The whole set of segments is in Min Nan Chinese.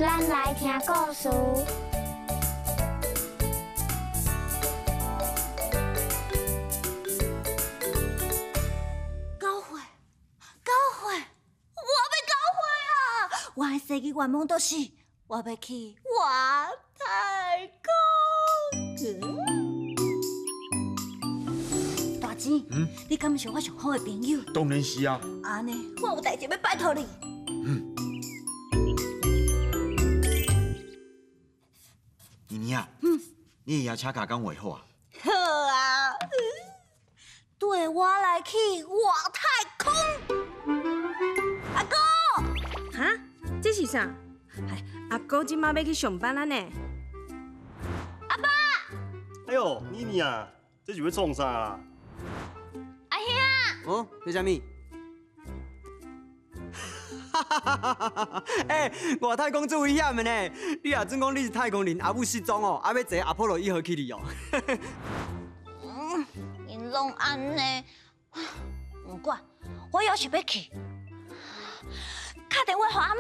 咱來聽故事。9歲，9歲，我欲9歲啊！我的生日願望就是我欲去外太空。大姊，你敢是我上好的朋友？當然是啊。按呢，我有代誌欲拜託你。妮妮啊，你的邀請卡敢畫好啊？好啊，綴我來去外太空。阿哥，哈？這是啥？阿哥這馬欲去上班啊呢。阿爸。哎喲，妮妮啊，這是欲創啥啦？阿兄。哦，這啥物？哈哈哈哈哈！欸，外太空足危險的呢！你若準講你是太空人，阿母失蹤哦，啊欲坐阿波羅一號去哩哦。𪜶攏按呢，毋管，我猶是欲去。敲電話予阿嬤。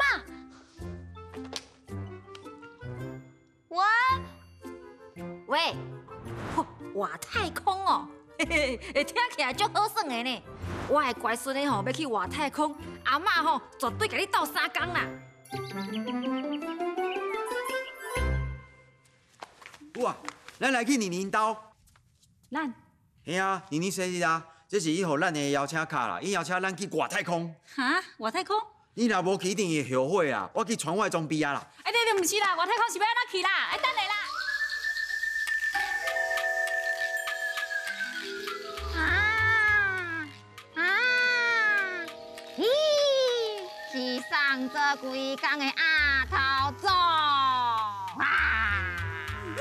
喂喂，外太空哦，嘿嘿，會聽起來足好耍的呢。我的乖孫仔吼欲去外太空，阿嬤吼絕對共你鬥相共啦。哇，咱來去妮妮兜。咱？嘿啊，妮妮生日啊，這是伊予咱的邀請卡啦，伊邀請咱去外太空。哈？外太空？你若無去，一定會後悔啊！我去傳我的裝備啊啦。哎，對對，毋是啦，外太空是欲按怎去啦？哎，等下啦。咦，是送做規工的鴨頭組啊！我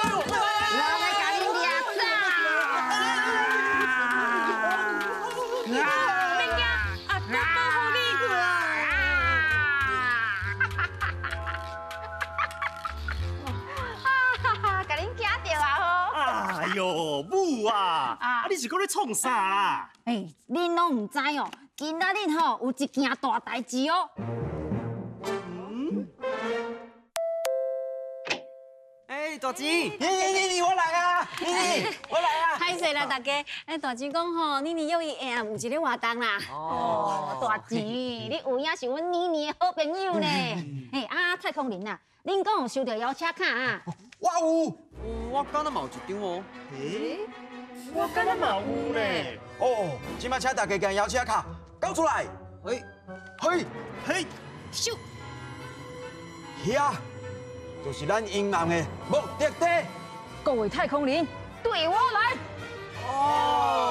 欲共恁掠走！免驚，阿哥保護你。啊哈哈，共恁驚著啊吼！哎喲，母啊，啊你是閣咧創啥啦？欸，恁攏毋知哦，今仔日吼有一件大代誌哦。欸，大姊，妮妮妮，我來啊！妮妮，我來啊！歹勢啦，大家。欸，大姊講吼，妮妮約伊下暗有一個活動啦。哦，大姊，你有影是阮妮妮的好朋友呢。欸，啊，太空人啊，恁敢有收著邀請卡啊？我有，我敢若嘛有一張哦。欸，我敢若嘛有呢。哦，這擺請大家將邀請卡交出來。嘿，嘿，嘿，咻，遐就是咱英男的目的地。各位太空人，對我來。哦。